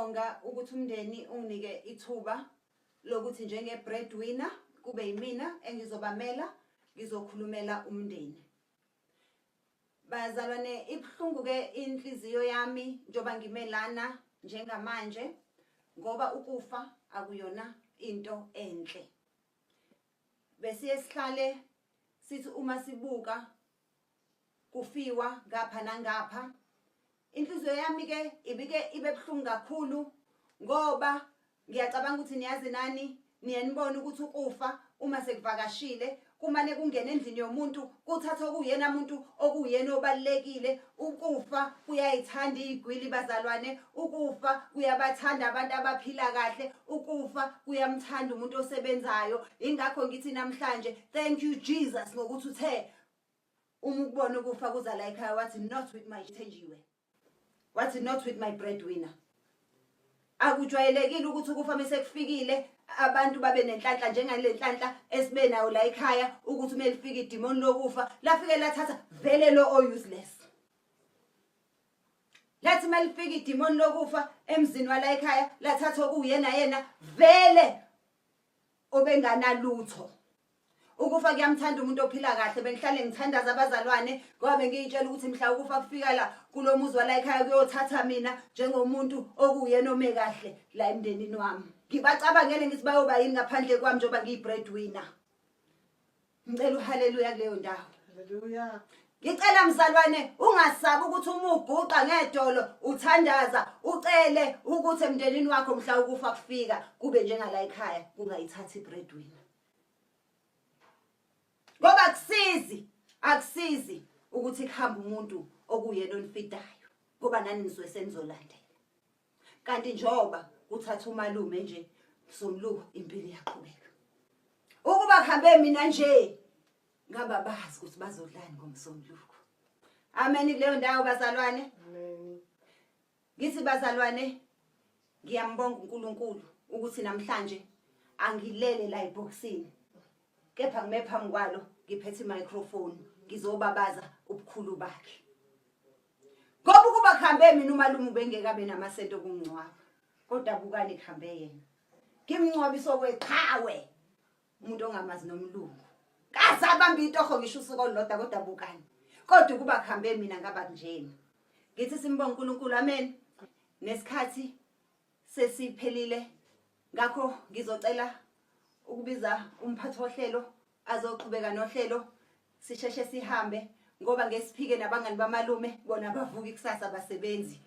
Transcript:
Ngiyabonga ukuthi umndeni unginike ithuba lokuthi njenge breadwinner kube yimina engizobamela ngizokhulumela umndeni. Bazalwane, ibuhlungu ke inhliziyo yami njoba ngime lana njengamanje ngoba ukufa akuyona into enhle. Besiye sihlale sithi uma sibuka kufiwa ngapha nangapha. Inhliziyo yami ke ibike ibe buhlungu kakhulu ngoba ngiyacabanga ukuthi niyazi nani niye nibone ukuthi ukufa uma sekuvakashile kumane kungena endlini yomuntu kuthatha okuyena muntu okuyena obalekile. Ukufa kuyayithanda igwili, bazalwane. Ukufa kuyabathanda abantu abaphila kahle. Ukufa kuyamthanda umuntu osebenzayo. Ingakho ngithi namhlanje, thank you, Jesus, ngokuthi uthe uma ukubona ukufa kuza la ekhaya wathi, "Not with my Thenjiwe." Wathi, "Not with my breadwinner." Akujwayelekile ukuthi ukufa mase kufikile abantu babe nenhlanhla njengale nhlanhla esibe nayo la ekhaya, ukuthi uma lifika idimoni lokufa lafike lathatha vele lo o-useless. Lathi uma lifika idimoni lokufa emzini wala ekhaya lathatha okuyena yena vele obenganalutho. Ukufa kuyamthanda umuntu ophila kahle. Bengihlale ngithandaza, abazalwane, ngoba bengiyitshela ukuthi mhla ukufa kufika la kulo muzi wala ekhaya kuyothatha mina njengomuntu okuyena ome kahle la emndenini wami. Ngibacabangele ngithi bayoba yini ngaphandle kwami njengoba ngiyi-breadwinner. Ngicela uhaleluya kuleyo ndawo. Hallelujah. Ngicela, mzalwane, ungasabi ukuthi uma uguqa ngedolo uthandaza ucele ukuthi emndenini wakho mhla ukufa kufika kube njengala ekhaya, kungayithathi ibreadwinner. Ngoba akusizi, akusizi ukuthi kuhamba umuntu okuyena onifidayo ngoba nani nisuke senizolandela. Kanti njoba kuthatha umalume nje somluko, impilo iyaqhubeka. Ukuba kuhambe mina nje, ngaba bazi ukuthi bazodlani ngomsombuluko. Amen kuleyo ndawo, bazalwane. Amen. Ngithi, bazalwane, ngiyambonga uNkulunkulu ukuthi namhlanje angilele la ebhokisini, kepha ngime phambi kwalo ngiphethe imicrophone ngizobabaza ubukhulu bakhe. Ngoba ukuba kuhambe mina, umalume ubengeke abe namasenti okungcwaba, kodwa bukani, kuhambe yena, ngimngcwabisa okweqhawe, umuntu ongamazi nomlungu kaze abambe itoho ngisho usuku olulodwa, kodwa bukani. Kodwa ukuba kuhambe mina, ngaba kunjena. Ngithi simbonga uNkulunkulu, amen. Nesikhathi sesiphelile, ngakho ngizocela ukubiza umphathi wohlelo azoqhubeka nohlelo, sisheshe sihambe ngoba ngesiphike nabangani bamalume bona bavuka ikusasa basebenzi.